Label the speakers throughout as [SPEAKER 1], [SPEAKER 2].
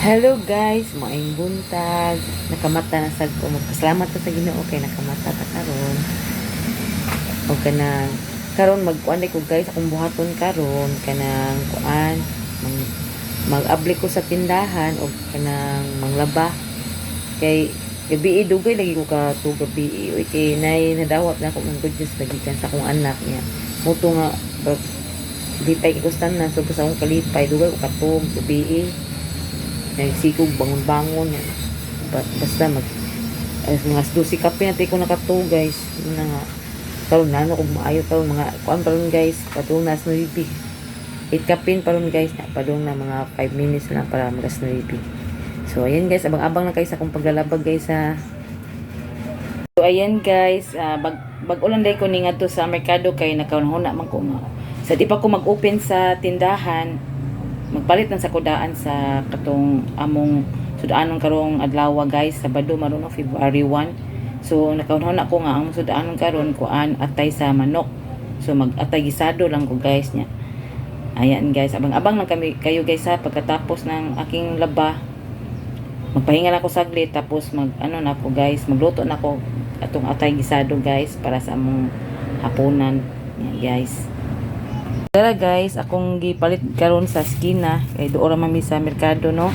[SPEAKER 1] Hello guys, maayong buntag. Nakamata na sad ko. Magpasalamat ta sa Ginoo kay nakamata ta karon. O kanang karon magkuan ko guys, akong buhaton karon kanang kuan mang mag-abli ko sa tindahan o kanang manglaba kay gabi dugay lagi ko ka to gabi, uy, kay nay nadawat na ako ng good news gikan sa akong anak niya muto nga lipay kay kustan na, so sa akong kalipay dugay ko katog gabi, nagsikog bangon-bangon. Basta mag mga 12 kape na ko nakatug guys. Yun na nga karon nano kung maayo karon, mga kuan pa ron guys, padung na 9, 8 kapin pa ron guys, na padung na mga 5 minutes lang para mag 9. So ayan guys, abang-abang na kayo sa akong paglalabag guys ha. So ayan guys, bag ulan day ko ni ngadto sa merkado kay nakaunhuna man ko nga. Sa di pa ko mag-open sa tindahan, magpalit lang sa kudaan sa katong among sudanon karong adlaw guys, Sabado maron, February 1. So nakaunhuna ko nga ang sudanon karon kuan, atay sa manok. So mag-atay gisado lang ko guys niya. Ayan guys, abang-abang lang kami kayo guys ha. Pagkatapos ng aking laba, magpahinga lang ako saglit, tapos mag ano na ako guys, magluto na ako atong atay gisado guys para sa among hapunan. Yan guys. Tara guys, akong gipalit karon sa skina kay duol ra man mi sa merkado, no.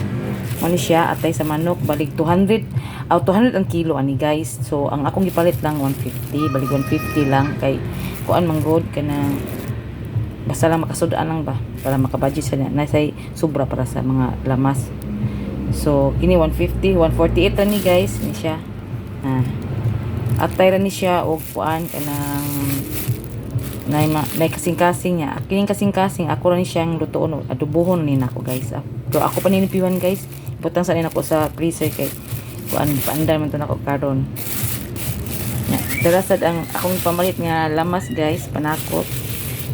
[SPEAKER 1] Mo ni siya atay sa manok, balig 200 aw 200 ang kilo ani guys. So ang akong gipalit lang 150, balig 150 lang kay kuan man gud, kanang basta lang makasudaan lang ba para makabudget sa na say sobra para sa mga lamas. So kini 150, 148 ra ni guys ni siya. Ah. Atay ra ni siya og kuan, kanang nay nay kasing-kasing niya. Kining kasing-kasing ako ra ni siyang lutoon, adobohon ni nako guys. Ah. Pero ako pa ninipiwan guys. Butang sa ni nako sa freezer kay kuan, paandar man to nako karon. Nya, dara sad ang akong pamalit nga lamas guys, panakot.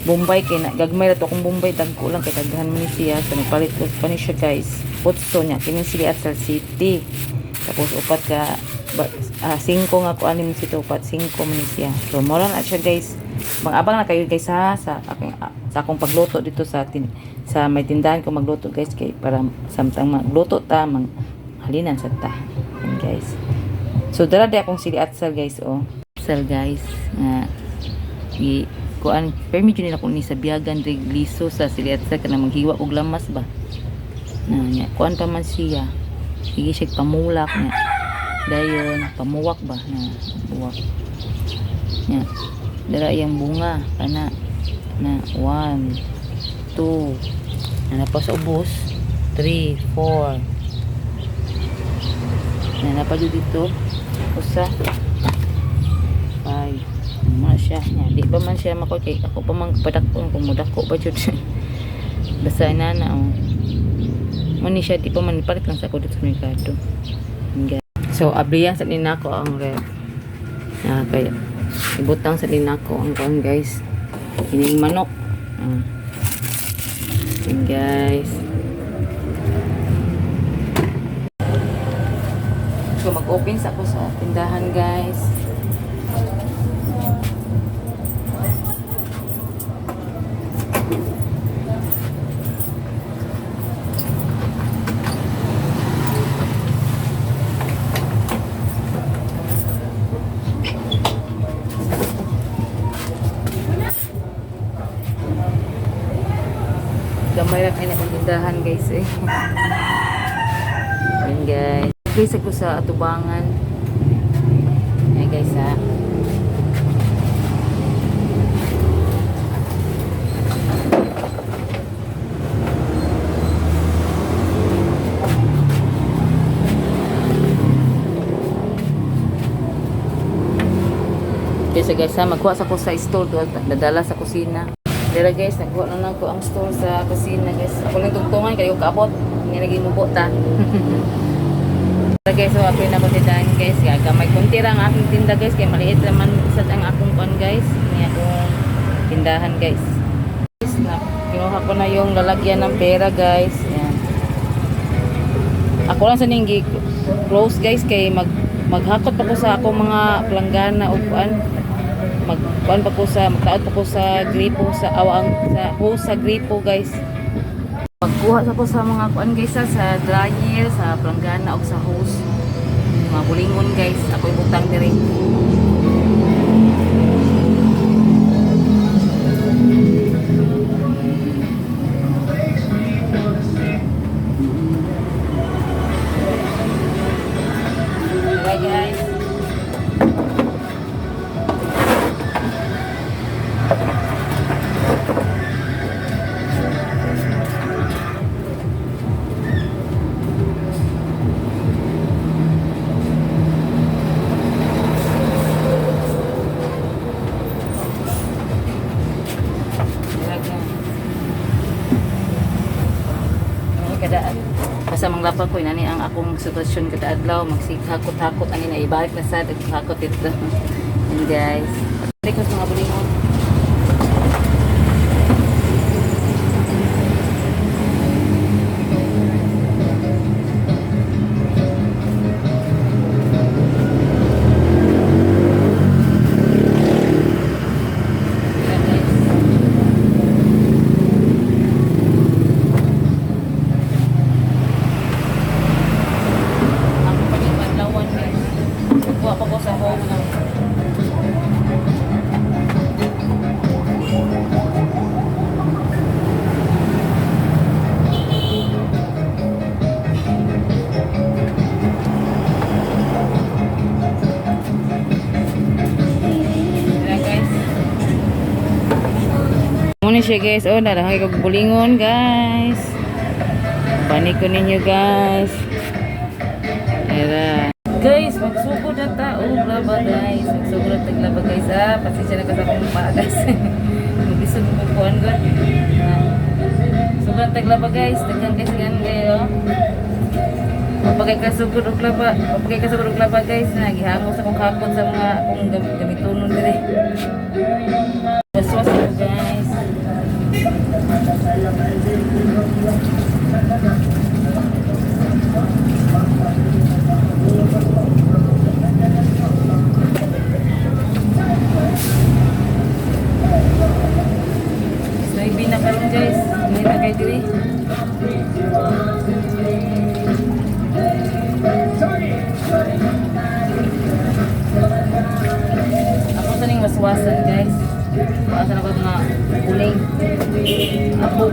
[SPEAKER 1] Bombay kay na gagmay ra to akong Bombay, dagko lang kay daghan man ni siya. So nagpalit ko pa ni siya guys. Otso niya kining sili at City. Tapos upat ka ba, singko nga ko anim si upat singko man ni siya. So mo na siya guys. Mag-abang na kayo guys ha sa aking sa akong pagluto dito sa may tindahan ko magluto guys kay para samtang magluto ta mang halinan sa ta. Yan guys. So dara di akong sili atsal guys oh. Atsal guys nga gi kuan pero medyo nila ko ni sa biyagan rig liso sa sili atsal kana maghiwa og lamas ba. Na nya kuan pa man siya. Sige siya pamulak nya. Dayon pamuwak ba na buwak. Nya dara iyang bunga kana na 1 2 na napa sa ubos 3 4 na napa jud dito usa 5 mo siya nya di pa man siya mako kay ako pa man padakon kung mudako pa jud, basta na na oh mo ni siya, di pa man, palit lang sa ako dito sa merkado. So abriyan sa ninako ang ref na kaya ibutang sa ninako ang kuan guys, kining manok. Ah. Yan guys. So mag-open sa ako sa tindahan guys. Gamay ra kay na akong tindahan guys eh. Yan guys. Guys ako sa atubangan. Yan guys ha. Guys, guys ha, magkuha sa ko sa store do, dadala sa kusina. Dira guys, nagkuha na lang ko ang store sa kusina guys. Ako lang tungtungan kayo kaabot. Nga lagi mo ta. Dira guys, so ako na ko tindahan guys. Gamay kunti ra ang aking tinda guys kay maliit naman sad ang akong kuan guys. Ni akong tindahan guys. Guys, na, kinuha ko na yung lalagyan ng pera guys. Yan. Ako lang sa ning close guys kay maghakot pa ko sa akong mga planggana o kuan, mag kuan pa ko sa magtaod pa ko sa gripo sa awang sa hose sa gripo guys. Mag Kuha sa ko sa mga kuan guys sa dryer, sa planggana og sa hose. Mga bulingon guys, ako ibutang diri. Bye guys. Bye guys. Ay, kada basta manglapa ko inani ang akong sitwasyon kada adlaw, magsighakot-hakot ani na ibalik na sa hakot ito. Yun guys. Balik ko sa mga bulingon. Ayan, guys. Ako pa yung adlawan guys. Kuha pa ko sa home ng. Ayan, guys. Muna siya guys. Oh, narangay kog bulingon guys. Panik ko ninyo guys. Era. Guys, magsugod na ta. Oh, laba guys. Magsugod na taglaba guys ha. Pasensya na ka sa akong paa guys. Magbisog ko kuan god. Sugod na taglaba guys. Daghan guys gan kayo. Mapagay ka sugod og laba. Mapagay ka sugod og laba guys. Na gihangos akong hakot sa mga akong gamitonon dire. Waswas ko guys. So, ibi na karon guys. Hindi na kay diri. Ako sa ning waswasan guys. Wasan ako nga uling. Ako.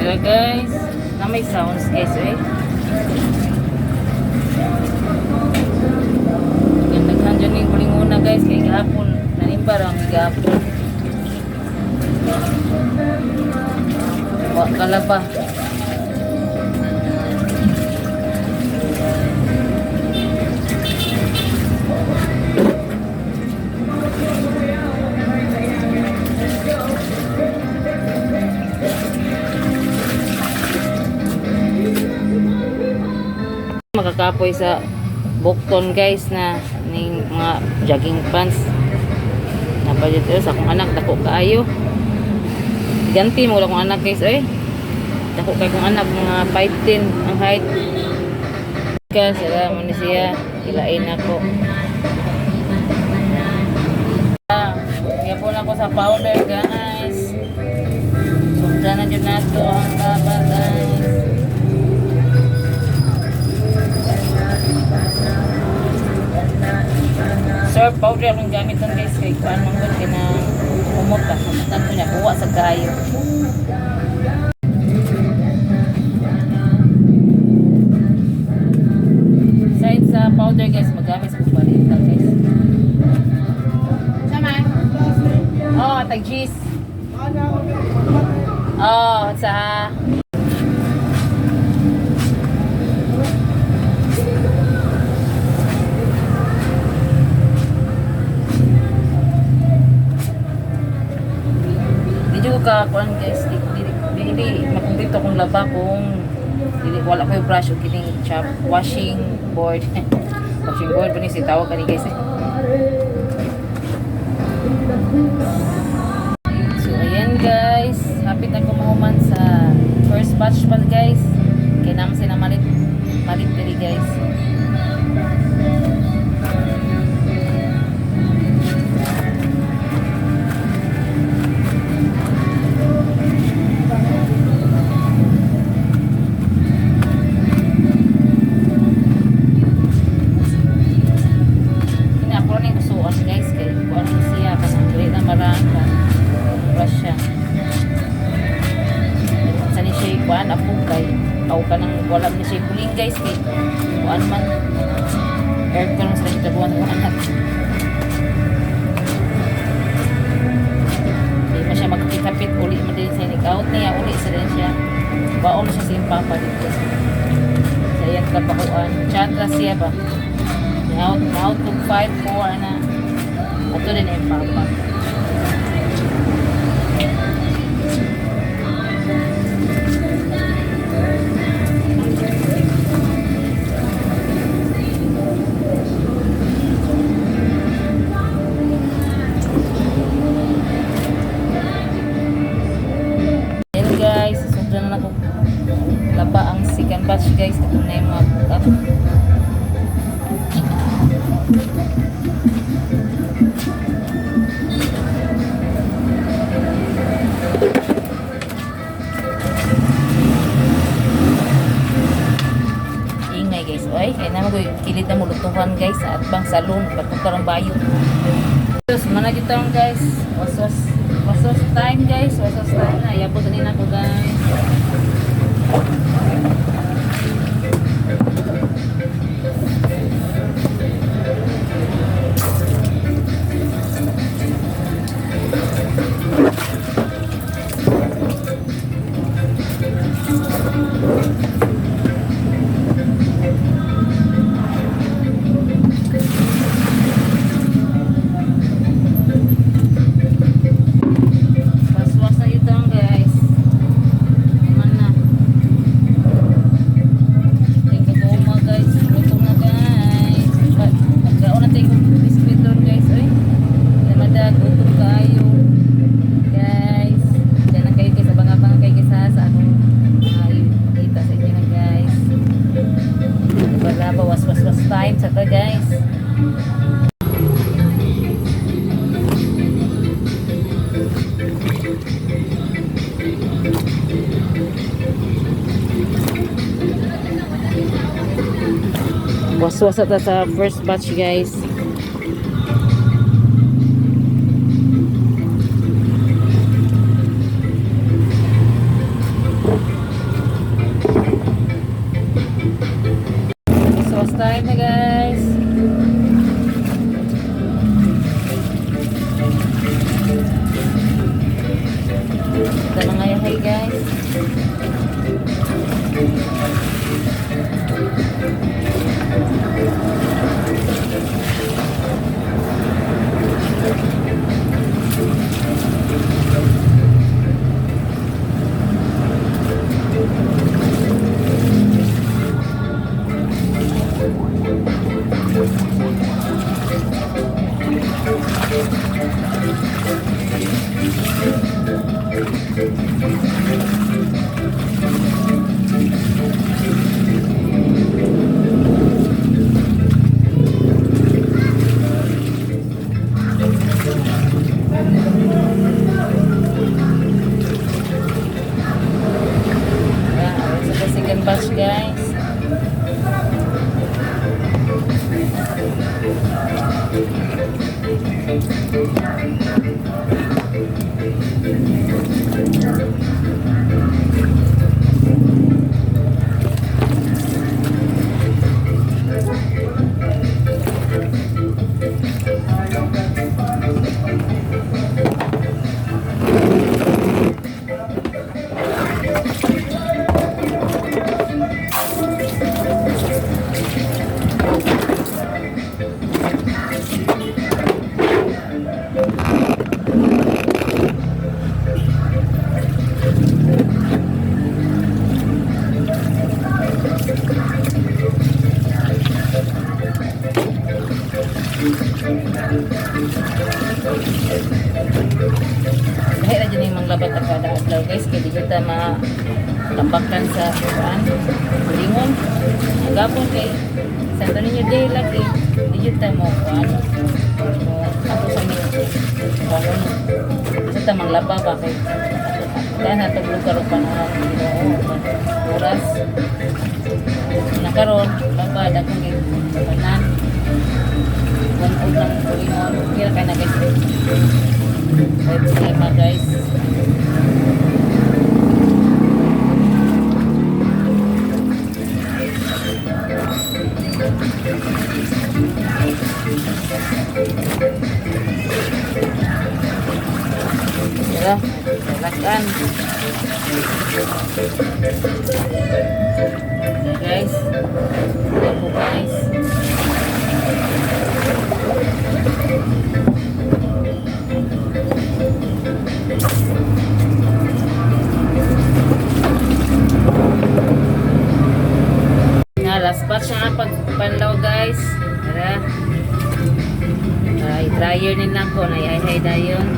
[SPEAKER 1] Diba guys? Na may sounds guys eh. Daghan dyan yung kulinguna guys kay gahapon. Nanimba ra ang gahapon. Wa kalaba. Makakapoy sa bukton guys na ning mga jogging pants. Nabudget sa akong anak dako kaayo. Ganti mo akong anak guys eh. Dako kay kong anak mga 5'10 ang height. Ka sila mo ni siya ilain ako. Ah, Yapon ako sa powder guys. Sugdan na jud nato ang laba guys. Sir, powder akong gamit nun guys kay kuan man gud kay na kumot ka. Kumutan ko niya buwa sa kaayo. Side sa powder guys, magamit sa kubarita guys. Sama. Oh, tag cheese. Oh, sa. Di jud ka kuan guys, di Akong laba kung dili wala ko yung brush o kining chop washing board. Washing board ba ni si tawag kani, guys, eh. So ayan guys, hapit na ko mahuman sa first batch pa, guys. Kay naman sila malit malit diri, guys. Kini ako rin usuan, guys, kay kuan ni siya kanang dili na marangka. Brush siya. Sa ni siya kuan ako kay aw kanang wala ni siya kuling, guys, kay kuan man aircon sa tabuan ko anak. Di man siya magkapit-kapit, uli man din siya out niya, uli sa din siya. Baon siya sa iyang papa dito. Sa iyang trabahoan. Chat ra siya ba? Out, out to 5, 4 na. Ato din ang papa. Yan guys, sobra na ako laba ang second batch, guys. Ito na yung mga bukat. Ingay, guys. Oy, kaya naman ko kilit na mulutuhan, guys, sa atbang salon, patong karang bayo. So, mana kita, guys. Wasos, wasos time, guys. Wasos time na. Yabot na ako, guys. Waswas na ito, guys. Naman na. Thank you po, guys. Gutom na, guys. Pagkaon natin kung biscuit doon, guys. Uy. Namadag, gutom kaayo. Guys. Diyan na kayo, guys. Abang-abang kayo, guys, ha, sa akong ipakita sa inyo na, guys. Wala ba? Was-was-was time sa to, guys. Waswas ata sa first batch, guys. Waswas time na, guys. Ito na ngayon, hey guys. Yeah, sa the second batch, guys. ta ma tambakan sa kuan lingon. Gapon kay Santo Niño Day lagi di jud ta mo kuan. Mo ato sa mi kuan sa ta manglaba ba kay dahil na lugar o panahon Ginoo oras na karon laba daghan kay tanan one lang tulingon. Okay ra kay na, guys. May problema, guys. Tara, talakan. Okay, guys. Ayan po, guys. Nga, last batch na nga pagpanlaw, guys. Tara. Ay, dryer nila ko. Naihay dayon.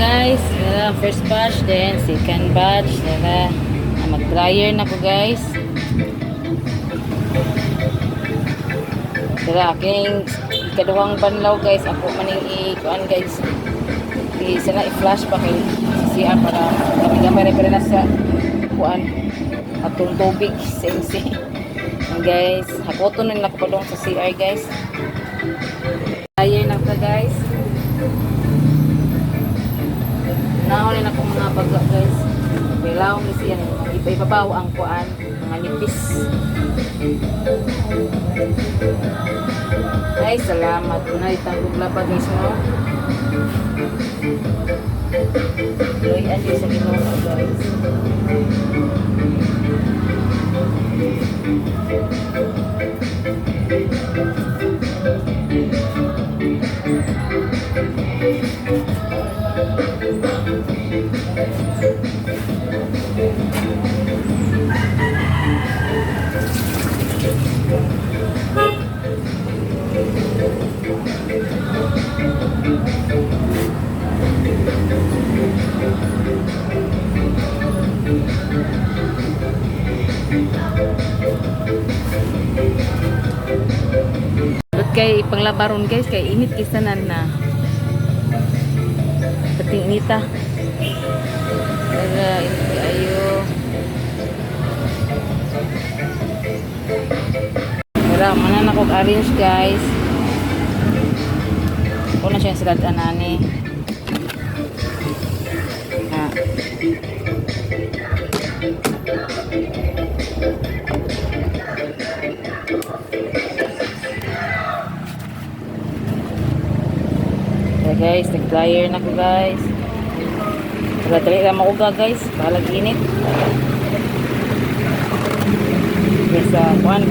[SPEAKER 1] Guys, tara, first batch, then second batch. Tara, ah, mag-dryer na ko, guys. Tara, aking ikaduhang banlaw, guys. Ako maning i-kuan, guys. I sana i-flash pa kay siya para gamay-gamay rin pa rin na sa kuan atong tubig sa MC. And guys, hakoto na nakapadong sa CR, guys. Dryer na ko, guys. Nahuli na ko mga baga, guys. Bilawng ni siya. Iba-ibabaw ang kuan, mga nipis. Ay, salamat. Una, itangog laba, guys, no? Tuloy andi sa Ginoo, guys. But kay panglabaron, guys, kay init kisanan na. Pating inita. Kaya init kaayo. Pero manan ako arrange, guys. Ako na siya sila anani. Ah. Okay, guys, nag-dryer na ko, guys. Wala, dali lang makuga, guys. Bahalag init. Guys, sa kuan.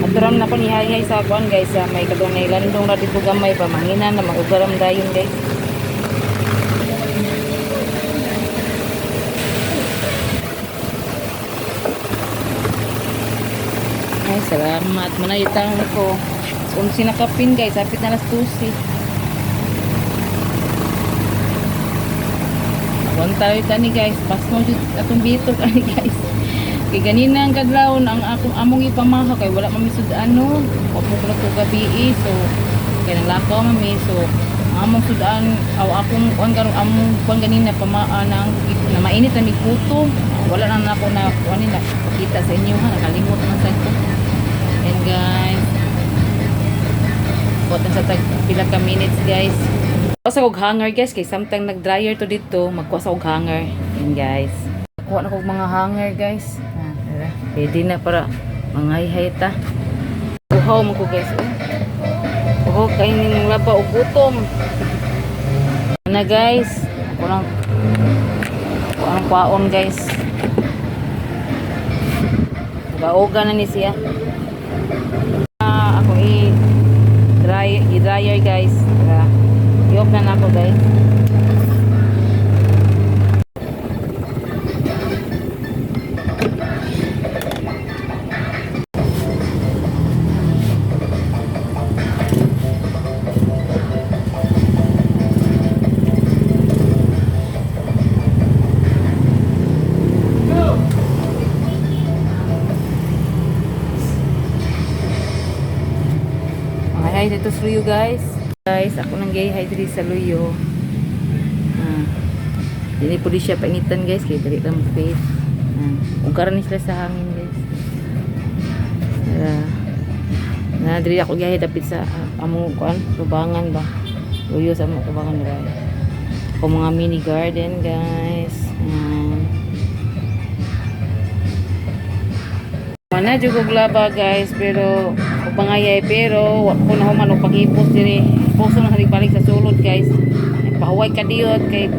[SPEAKER 1] At ram na ko ni hay sa kuan, guys. Sa may katong landong ra dito gamay pa mahina na magugaram dayon, guys. Ay, salamat. Manayitang ko. So, sinakapin, guys. Hapit na alas 12. Awan tayo tani, guys. Pas mo jud atong bitog ani, guys. Kay ganina ang kadlawon ang akong among ipamaha kay wala mami sud-an no. Wa po ko to gabi eh. So kay nanglakaw mami, so ang among sud-an aw akong kuan karon among kuan ganina pamaa na ang na mainit na mig kuto. Wala na nako na kuan nila pakita sa inyo ha, nakalimot man sa ko. And guys, buhat na sa tag pila ka minutes, guys. Kuha sa kog hanger, guys, kay samtang nag-dryer to dito, magkuha sa kog hanger. Yan, guys. Kuha na kog mga hanger, guys. Ah, tara. Pwede na para mangayhay ta. Uhaw mo ko, guys. Oh. Uhaw kay ning laba og gutom. Na, guys. Ako lang ako ang kwaon, guys. Uga-uga na ni siya. Ah, ako i dry i-dryer, guys. Tara. I-off na nako, guys. Guys, ito sa luyo, guys. Guys, ako nang gay diri sa luyo. Ah. Dili po di siya painitan, guys, kay dali lang faith. Ah. Ug karon ni sila sa hangin, guys. Ah. Na diri ako gay dapit sa among kuan, tubangan ba. Luyo sa among tubangan ba. Ako mga mini garden, guys. Ah. Mana jud og laba, guys, pero ug pangayay, pero wa ko na human og paghipos diri. Puso na sa balik sa sulod, guys. Pahuway ka diyot kay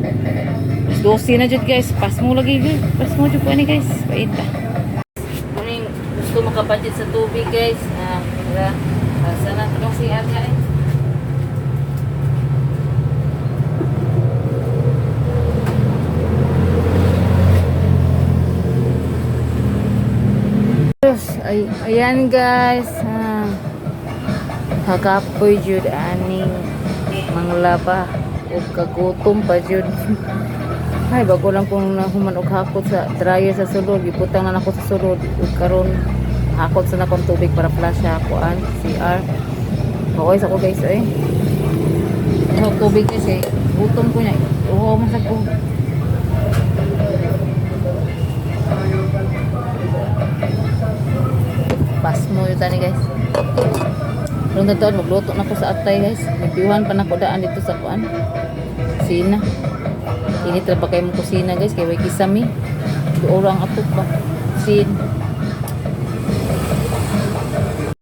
[SPEAKER 1] alas 12 na jud, guys. Pas mo lagi jud. Pas mo jud ko ani, guys. Paita. Kuning gusto makabudget sa tubig, guys. Ah, wala. Asa na tulong si Ate ay. Diyos, ay, ayan, guys. Ah, hagapoy jud aning manglaba ug kagutom pa jud. Ay, bago lang kung nahuman og hakot sa dryer sa sulod, giputang na nako sa sulod ug karon hakot sa nakong tubig para flush sa kuan CR. Okay sa ko, guys, eh. Ano tubig kasi gutom ko niya. Uhaw man sad ko. Pasmo yun tani, guys. Rong taon magluto na ko sa atay, guys. Nagbiwan pa na ko daan dito sa kuan. Kusina. Init ra pa kayo mong kusina, guys, kay way kisami. Duoro ang atop ba. Sin.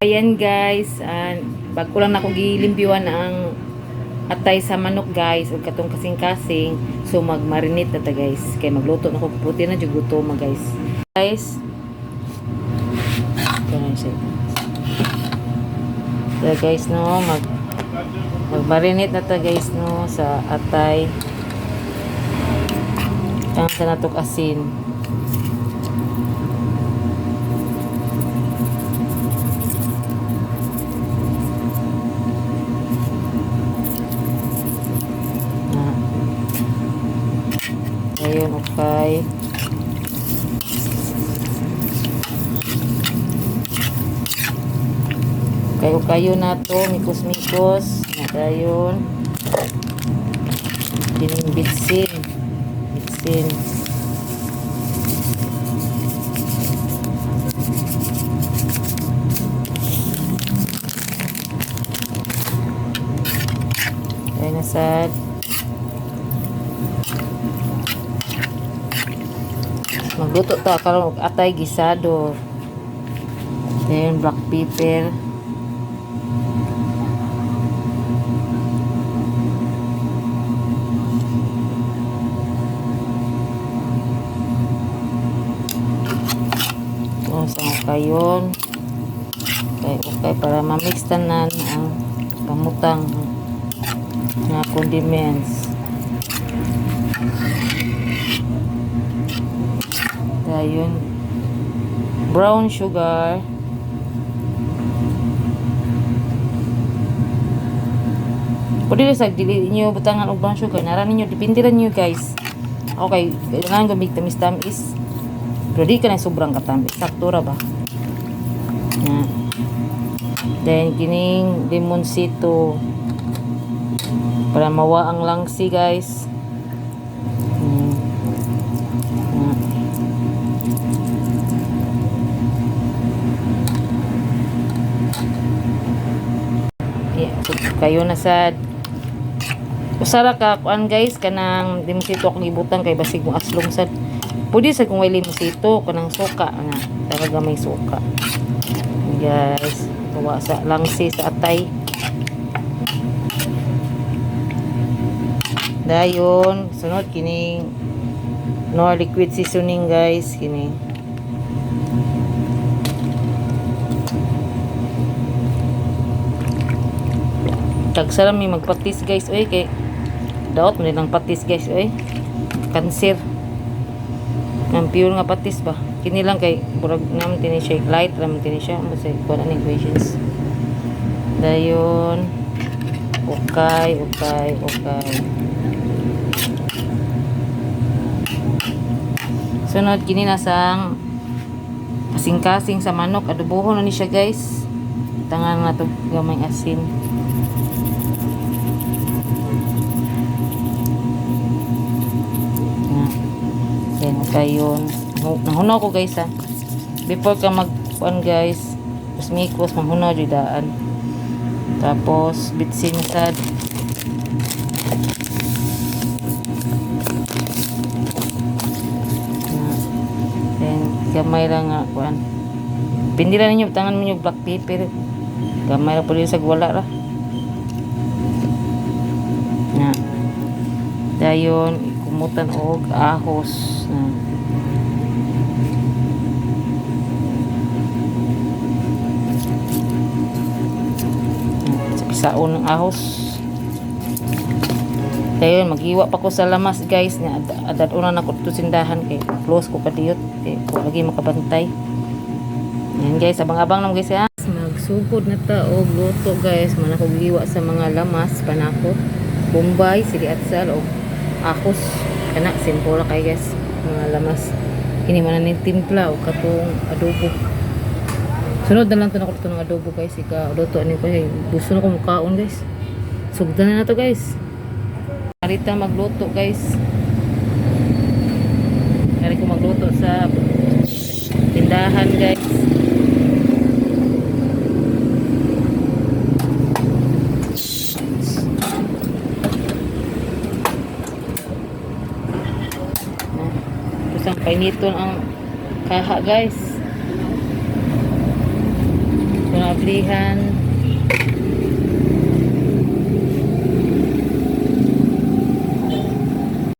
[SPEAKER 1] Ayan, guys, bago lang nako gilimbyuan ang atay sa manok, guys, ug katong kasing-kasing. So magmarinate na ta, guys, kay magluto na ko puti na jud gutom, guys. Guys. Ganun siya. So guys, no, magmarinate na ta, guys, no, sa atay. Ang sa natok asin. Na. Ayun, okay. Kayo kayo na to, mikos-mikos. Na dayon. Kining bitsin. Bitsin. Ayun na sad. Magluto ta karon og atay gisado. Then black pepper. Oh, sa kayon. Okay, okay, para ma-mix tanan ang pamutang nga condiments. Dayon, brown sugar. Pwede rin sa dili niyo butangan og brown sugar. Nara ninyo, depende rin niyo, guys. Okay, kailangan gamit tamis-tamis. Pero di ka na sobrang katamis. Sakto ra ba? Na. Then, kining limonsito. Para mawa ang langsi, guys. Na. Yeah, kayo na sad. Usara ka kuan, guys, kanang limonsito akong ibutang kay basig mo aslong sad. Pwede sa kung may limonsito kanang suka na talaga may suka. Guys, tuwa sa langsi sa atay. Dayon, sunod kining no liquid seasoning, guys, kini. Tagsa may magpatis, guys, oy, kay daot man nilang patis, guys, oy. Kanser. Ang pure nga patis ba? Kini lang kay burag naman tini siya light ra man tini siya basta kuan ani equations. Dayon. Okay. Sunod kini nasang kasing-kasing sa manok, adobohon na ni siya, guys. Tangan na to gamay asin. Kayon. Nanghunaw ko, guys, ha. Before ka mag kuan, guys, kusmikos, manghunaw jud daan. Tapos bitsin sad. Na, then gamay lang nga kuan. Pindi ra ninyo tangan ninyo black pepper. Gamay ra pud sa wala ra. Na. Dayon kumutan og ahos na. Sa pisaon ng ahos. Dayon maghiwa pa ko sa lamas, guys, nga adad-una na ko dito sindahan kay close ko kadiyot kay ko lagi makabantay. Yan, guys, abang-abang lang, guys, ha. Magsugod na ta og luto, guys, man ako giwa sa mga lamas panakot. Bombay, sili atsal og ahos. Kana simple ra kay, guys, mga lamas. Kini man na ning timpla og katong adobo. Sunod na lang to na ko ng adobo, guys, ika luto ani ko kay gusto na ko mukaon, guys. Sugdan na na to, guys. Arita magluto, guys. Kari ko magluto sa tindahan, guys. Tapos ang painiton ang kaha, guys. So nablihan.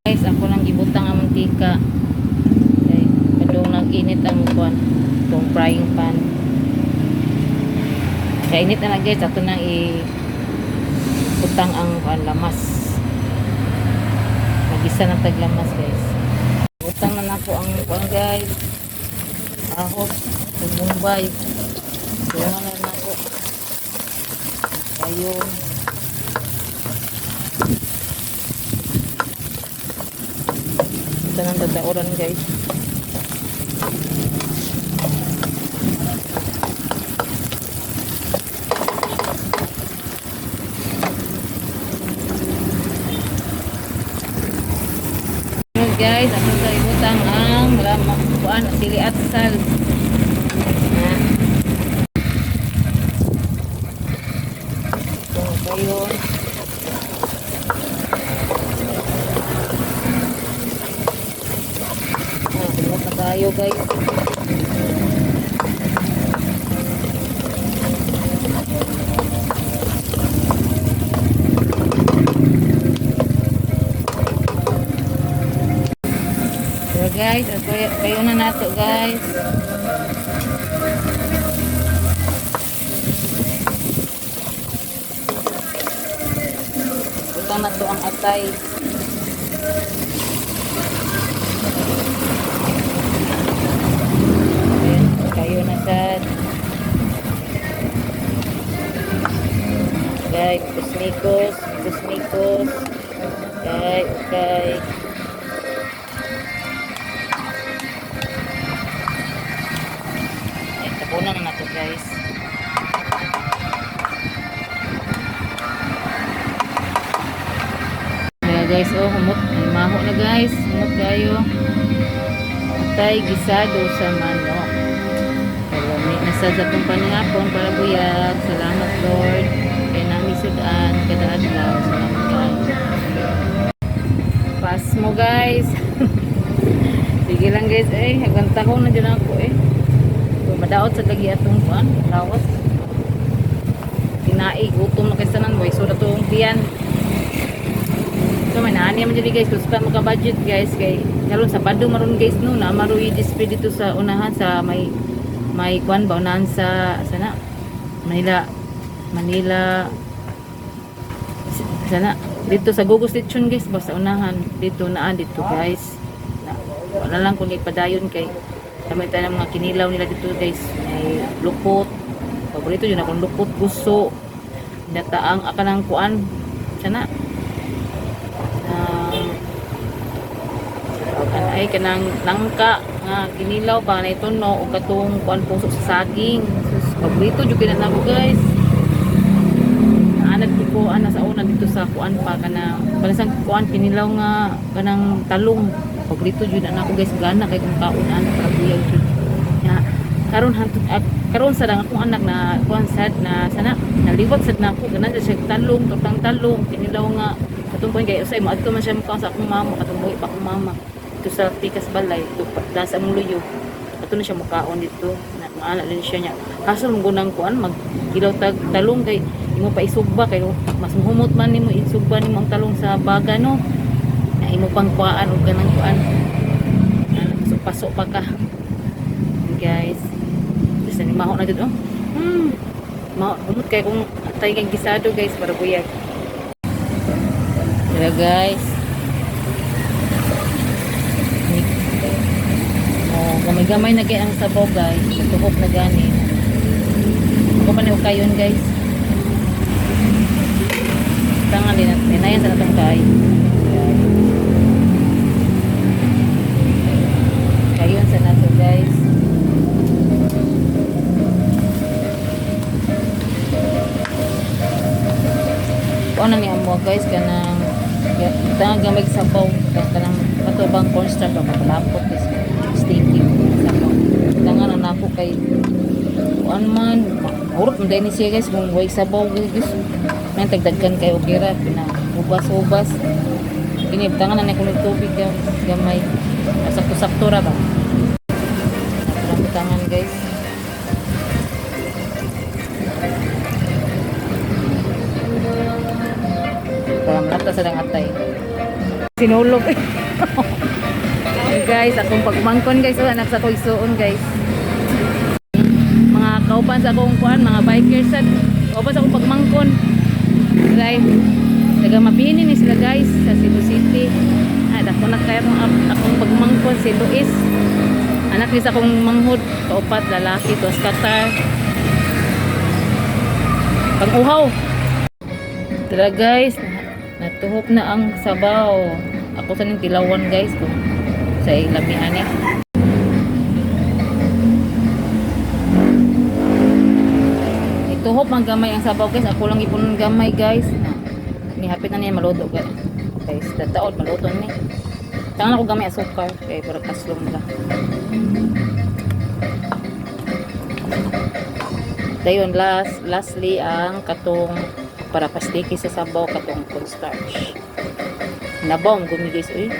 [SPEAKER 1] Guys, ako lang gibutang ang mantika. Okay. Kadong nag-init ang kuan, itong frying pan. Kainit na na, guys, ato nang i butang ang kuan lamas. Magisa ng taglamas, guys. Butang na nako ang kuan, guys. Ahos, ug Bombay. Tungan na nako. Ayun. Ito nang dadauran, guys. Sunod, guys, ato sa ibutang ang lamak kuan sili at sal. Na. Ito kayo. Ah, kumot na tayo, guys. So guys, kayo, kayo na nato, guys. Butang na to ang atay. Ayan, kayo na sad. Guys, kusmikos, kusmikos. Okay, okay. Ay, tapunan na nato, guys. Kaya, guys, oh, humot. Ay, maho na, guys. Humot kayo. Atay, gisado sa manok. Pero may nasa sa itong panihapon para buyag. Salamat, Lord. Kay nami sudan, kada adlaw. Salamat, guys. Pass mo, guys. Sige lang, guys, eh. Hanggang takong na dyan ako eh. So, madaot sa lagi atong kuan, lawas. Tinai, gutom na kay sanan boy. So, natong tiyan. So, may naani man dyan, guys. Kung pa maka-budget, guys, kay karon sa Bado maron, guys, no, na maroy display dito sa unahan sa may may kuan ba unahan sa sana Manila Manila sana dito sa Gugos Lechon, guys, ba sa unahan dito naa dito, guys, na, wala lang kung ipadayon kay kami tayo ng mga kinilaw nila dito, guys, may lukot, paborito yun akong lukot puso nataang akanang kuan sana ay kanang nangka nga kinilaw pa na ito no o katong kuan puso sa saging. Sus, paborito jud kina nako, guys. Naanad ko ko ana sa una dito sa kuan pa kanang palasang kuan kinilaw nga kanang talong. Paborito Paborito jud na nako, guys. Gana kay kung kaon ana para buyag jud. Ya, karon hantod at karon sa lang akong anak na kuan sad na sana naliwat sad na ako, ganan siya talong, tortang talong, kinilaw nga katong kuan kay usay moadto man siya mukaon sa akong mama katong buhi pa akong mama dito sa Pikas Balay dito pa sa among luyo, ato na siya mukaon dito na maala din siya niya. Kaso mong gunang kuan mag kilaw tag talong kay imo pa isugba, kay mas muhumot man nimo isugba nimo ang talong sa baga, no, na imo pang kuan og kanang kuan ana, pasok pa ka, guys. Basta ni maho na jud, oh. Maho, humot kay kung atay kay gisado, guys, para buyag. Tara, guys. Oh, gamay-gamay na kay ang sabaw, guys. Tuhok na gani. Ako pa ni kayon, guys. Tangan din natin. Ayan sa natong kay. Kayon sa nato, guys. Kuan na ni amo, guys, kanang tangang gamay sabaw, kanang kato bang cornstarch ba palapot, guys, sticky sabaw. Tangan na nako kay kuan man hurot man din siya, guys, kung way sabaw, guys. Nang tagdagkan kay okay ra pina ubas-ubas. Kini tangan na ni tubig gamay. Sakto-sakto ra ba? Nato tangan, guys. Para malata sa lang atay. Sinulog. Guys, akong pagmangkon, guys, oh, anak sa ko isuon, guys. Mga kauban sa akong kuan, mga bikers sa kauban sa akong pagmangkon. Guys, taga Mabini ni sila, guys, sa Cebu City. Ay, dako na kaya akong pagmangkon si Luis. Anak ni sa akong manghud, kaupat lalaki to sa Qatar. Pang-uhaw. Tara, guys, natuhok na ang sabaw. Ako sa ning tilawan, guys, kung sa lamian eh. Ituhop ang gamay ang sabaw, guys. Ako lang ipunon gamay, guys. Na, ni hapit na niya maluto, guys. Guys, tataod maluto ni. Tangan ako gamay asukar kay para kaslong nila. Dayon lastly ang katong para pastiki sa sabaw, katong cornstarch. Nabong gumi, guys, uy.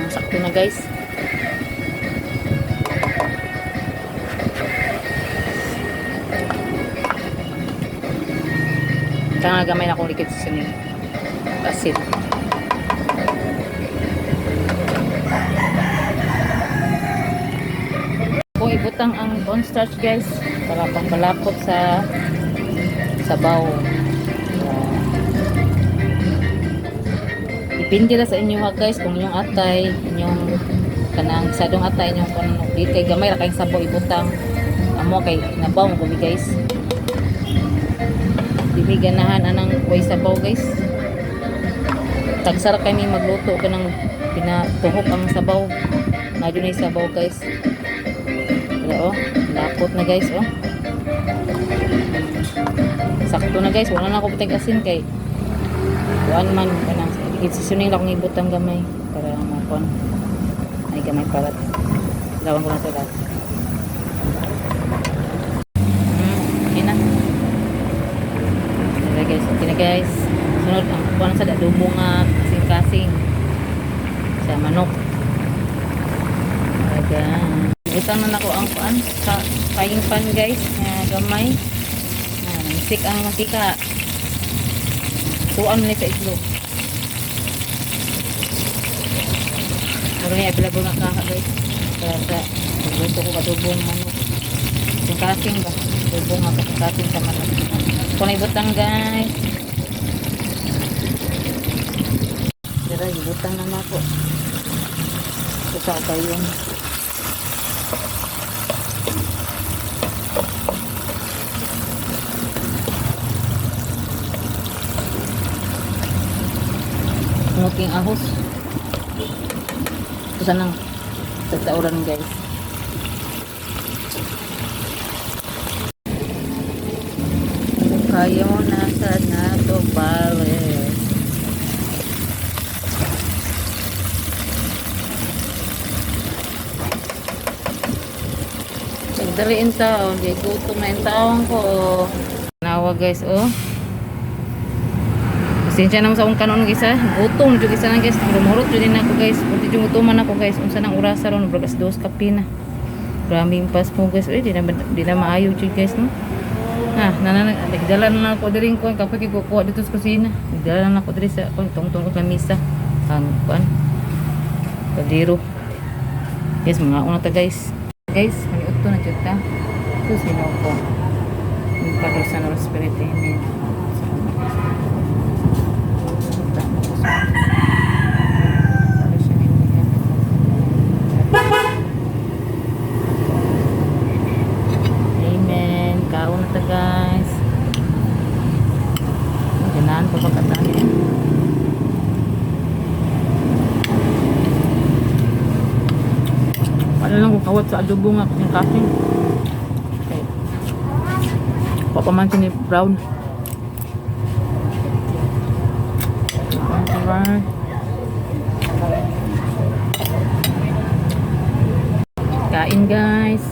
[SPEAKER 1] Sakto na, guys. Kaya nga gamay na akong likid sa seasoning. Asin. Kung ibutang ang cornstarch, guys, para pangbalakot sa sabaw. Depende ra sa inyo ha, guys, kung inyong atay, inyong kanang sadong atay inyong kung ano, di kay gamay ra kayong sabaw ibutang. Amo kay nabaw mo gumi, guys. Di mi ganahan anang way sabaw, guys. Tagsara kami magluto kanang pinatuhok ang sabaw. Nadyo na yung sabaw, guys. Pero oh, lapot na, guys, oh. Sakto na, guys, wala na ako bitag asin kay kuan man kanang seasoning lang akong ibutang gamay para makuan. Ay, gamay para lawan ko na sa lahat. Okay na. Okay, guys, okay na, guys. Sunod ang kuan sa adobo nga kasing-kasing sa manok. Ayan. Butang na nako ang kuan sa frying pan, guys, nga gamay. Na, misik ang mantika. Tuan ni sa itlog. Meron niya available nga kaka, guys. Para sa pagluto ko adobong manok. Yung kasing ba? Adobo nga kasing sa manok. Kung na ibutang, guys. Tara, ibutang na nako. Ito sa kayon. Smoking ahos. Ito sanang tagtauran, guys. Kayo na sa nato pare. Nagdali in taon, di gutom na in taon ko. Oh. Nawa guys, oh. Pasensya naman sa akong kanon guys ha. Gutom jud isa na guys. Rumurot jud din ako guys. Punti jud gutoman ako guys. Unsa nang orasa ron, alas 2 kape na. Grabe yung pass mo guys. Uy, di na maayo jud guys no. Ah, nana nagdala na lang ako diri ko kapoy kay kukuha dito sa kusina. Nagdala na lang ako diri sa kon tungtong ko lamisa. Ang kuan. Kaldero. Guys, mga una ta guys. Guys, maniudto na jud ta. So sino ko. Yung Father, Son, Holy Spirit, Amen. Amen. Kaon na ta guys. Ganahan pa pagkataan niya.
[SPEAKER 2] Ano lang kung kawat sa adobo nga kasing kasing. Okay. Papamansin ni Brown. Alright.
[SPEAKER 1] Kain guys.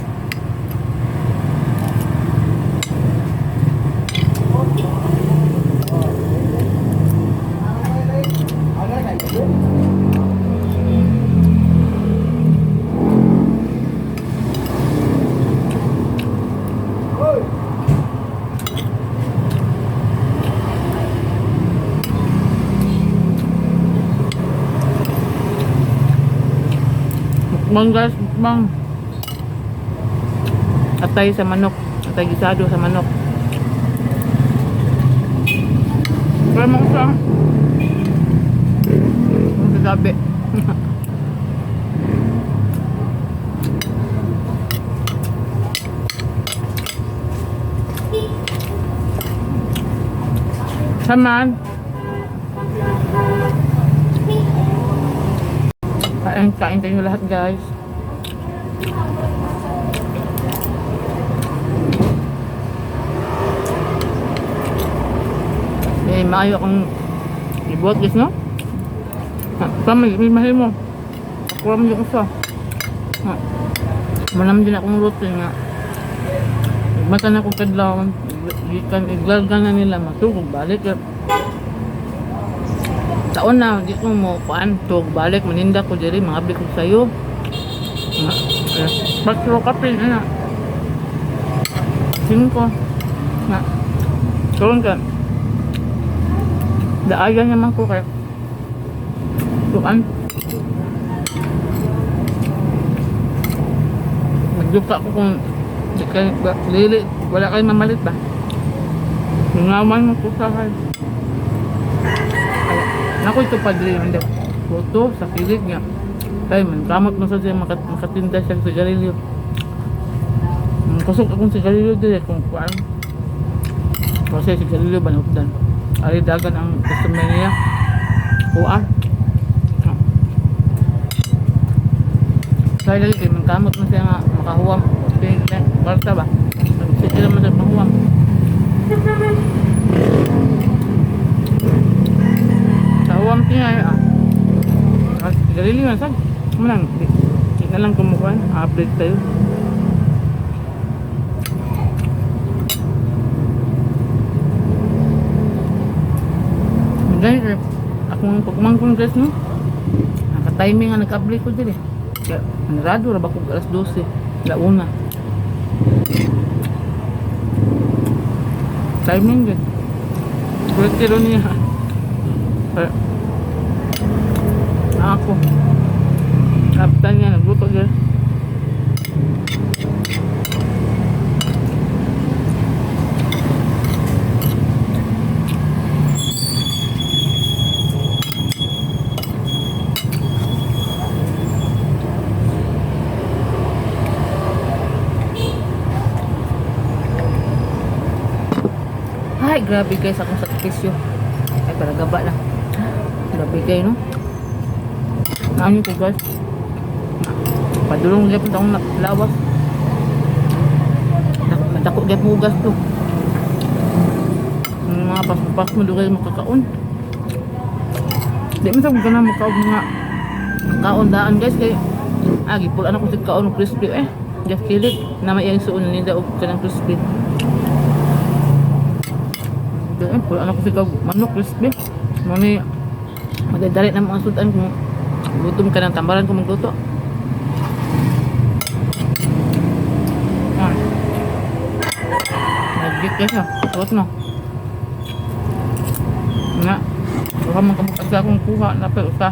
[SPEAKER 2] Mukbang guys, mukbang. Atay sa manok. Atay gisado sa manok. Pero mo siya. Ang sasabi. Saman. Kain, kain tayo lahat guys. Eh, maayo akong ibuhat guys, no? Ha, tama, may mahal mo. Kuha mo yung isa. Ha, manam din akong routine nga. Mata na kong kadlaw. Ikan, iglarga na nila matugog, balik. Eh. Taon na, di ko mo kuan, tug balik, maninda ko diri, mga ko sa'yo. Nga, eh, Patro kapin, ana. Singko. Nga. Karon ka. Daayan naman ko kay Tuan. Nagduka ko kung di kayo, ba, lili, wala kayo mamalit ba? Nangaman mo ko sa kay. Nako ito padre yung hindi. Boto sa kilig niya. Kay man kamot mo sa siya makatinda siya sa sigarilyo. Kusog akong sigarilyo dili kung kuan. Kasi sigarilyo ba nupdan. Ari dagan ang customer niya. Kuan. Kaya lagi kay man kamot mo siya nga makahuwam. Kay kwarta ba? Sige naman sa mahuwam. Sa huwam siya ah. Sigarilyo na sad. Mo lang di na lang kumukuan, update tayo. Dahil eh, akong pagmangkong guys no. Naka-timing nga nag-update ko diri. Kaya manarado ra ba ko alas 12, launa. Timing gud. Kulit niya. Kaya, ako. Kapitan niya, nagluto dyan.
[SPEAKER 1] Ay, grabe guys, akong sakripisyo. Ay, para gaba lang. Grabe kayo, no?
[SPEAKER 2] Ano ko guys? Padulong gyapon akong lawas. Dako gyapon hugas to. Pas-pas mo dugay makakaon. Di man sa kung ganang makaon mga kaon daan, guys, kay gipul ano ko sa kaon og crispy eh. Just kilit na may iyang suon nila og kanang crispy. Eh, pula ano ko sa manok crispy. Mo ni magdadali na mo ang sudan kung gutom ka ng tambaran ko magluto. Ah. Nagit ka siya. Suot mo. Nga. Baka magkabukas sa akong kuha. Napay usa.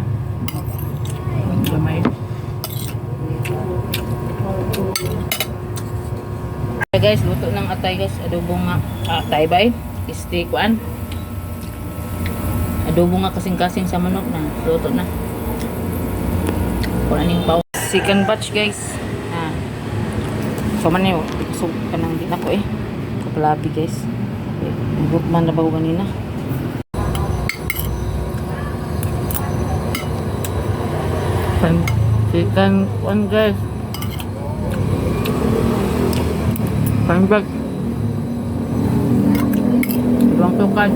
[SPEAKER 2] Ang gamay. Okay, guys, luto ng atay, guys. Adobo nga. Ah, atay ba eh? Steak kuan. Adobo nga kasing-kasing sa manok na. Luto na. Kuan yung paw. Second batch, guys. Ah. So man yun. So kanang di na ko eh. Kaplabi, guys. Okay. Man na ba ko ganina? Chicken one, guys. Panbag. Ibang tukad.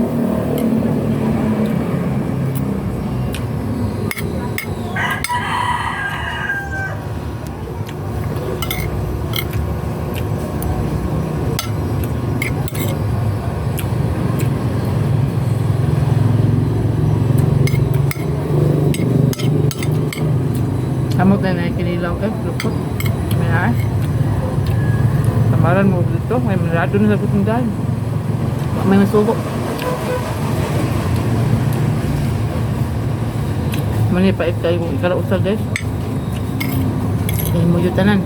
[SPEAKER 2] Kamot na na kinilaw eh, lupot. May na. Samaran mo dito, may marado na sa kutindahan. May masuko. Mani pait kayo kung ikarausa, guys. Kaya mo yung tanan.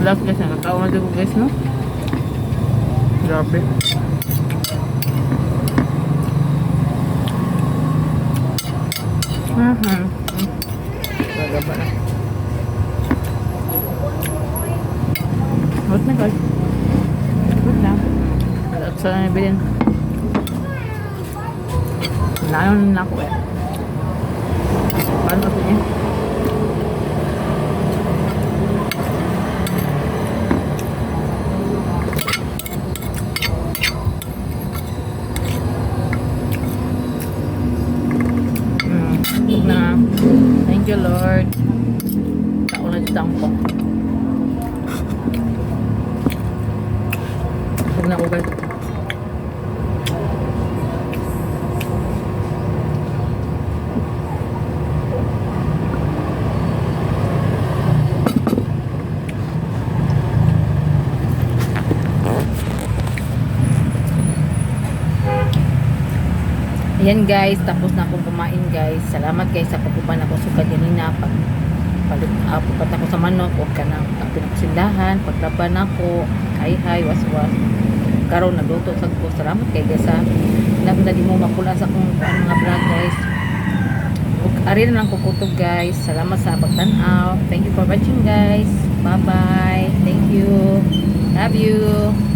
[SPEAKER 2] Love, guys, nakakawa na ko, guys, no? Grabe. Gagaba na. Wait na, guys. Wait na. At sa nabilin. Nanon na ako eh. Paano kasi niya? Na. Thank you, Lord. Taon na dito ang po. Huwag na ako, guys. Ayan, guys, tapos na akong kumain, guys. Salamat, guys, sa pag-uban ako sukad ganina pag palit pupat ako sa manok o kanang apin ako sindahan, paglaban ako, hay hay, was was. Karon nagluto sad ko. Salamat kay guys sa na di mo mapula sa akong kuan mga vlog, guys. Ug ari na lang ko kutob, guys. Salamat sa pagtan-aw. Thank you for watching, guys. Bye bye. Thank you. Love you.